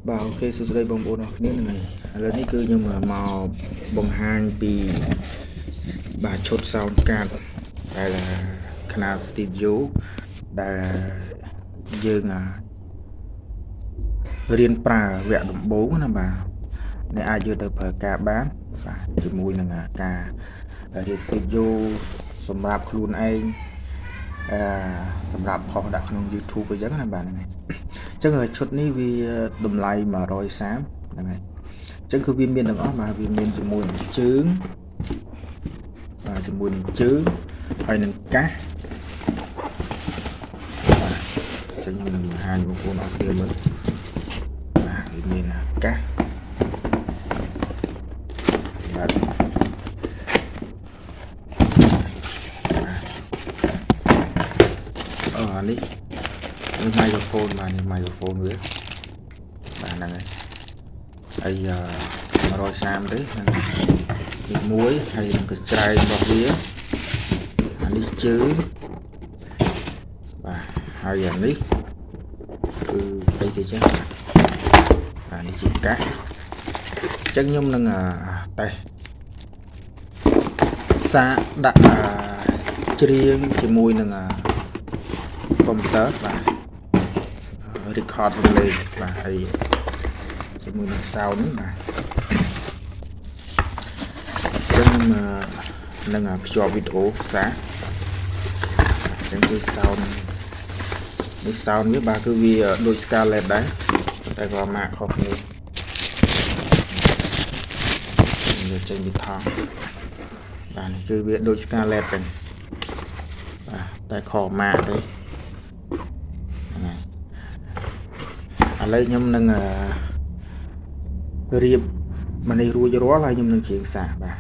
បាទ OK សួស្តីបងប្អូនអរគ្នាហ្នឹងហើយឥឡូវនេះគឺខ្ញុំមកបង្ហាញពីបាទឈុត sound card ដែលខ្នាត studio ដែលយើងរៀនប្រើវគ្គដំបូងណាបាទអ្នកអាចយកទៅប្រើការបានបាទជាមួយនឹងការរៀន studio សម្រាប់ខ្លួនឯងអឺសម្រាប់ផុសដាក់ក្នុង YouTube អីចឹងណាបាទហ្នឹងហើយអញ្ចឹងឈុតនេះវាតម្លៃ130ហ្នឹងហើយអញ្ចឹងគឺវាមានទាំងអស់បាទវាមានជាមួយនឹងជើងបាទជាមួយនឹងជើងហើយនឹងកាសបាទអញ្ចឹងខ្ញុំនឹងបង្ហាញបងប្អូនអរគ្នាមើលបាទវាមានកាសបាទអូអានេះនេះ microphone បាទនេះ microphone វាបាទហ្នឹងហើយហើយ130ទេហ្នឹងនេះមួយហើយនឹងកញ្ច្រែងរបស់វាអានេះជើងបាទហើយអានេះគឺអីគេចឹងបាទនេះជាកាសអញ្ចឹងខ្ញុំនឹងតេស្តសាកដាក់ច្រៀងជាមួយនឹងកុំព្យូទ័របាទ record សំឡេងបាទហើយជាមួយនឹង sound នេះបាទអញ្ចឹងខ្ញុំនឹងភ្ជាប់វីដេអូសាអញ្ចឹងគឺ sound នេះ sound វាបាទគឺវាដូច Scarlett ដែរតែក៏ម៉ាកខុសគ្នាយកចេញពីថង់បាទនេះគឺវាដូច Scarlett ចឹងបាទតែខុសម៉ាកទេហ្នឹងហើយឥឡូវខ្ញុំនឹងរៀបមកនេះរួចរាល់ហើយខ្ញុំនឹងច្រៀងសាកបាទ។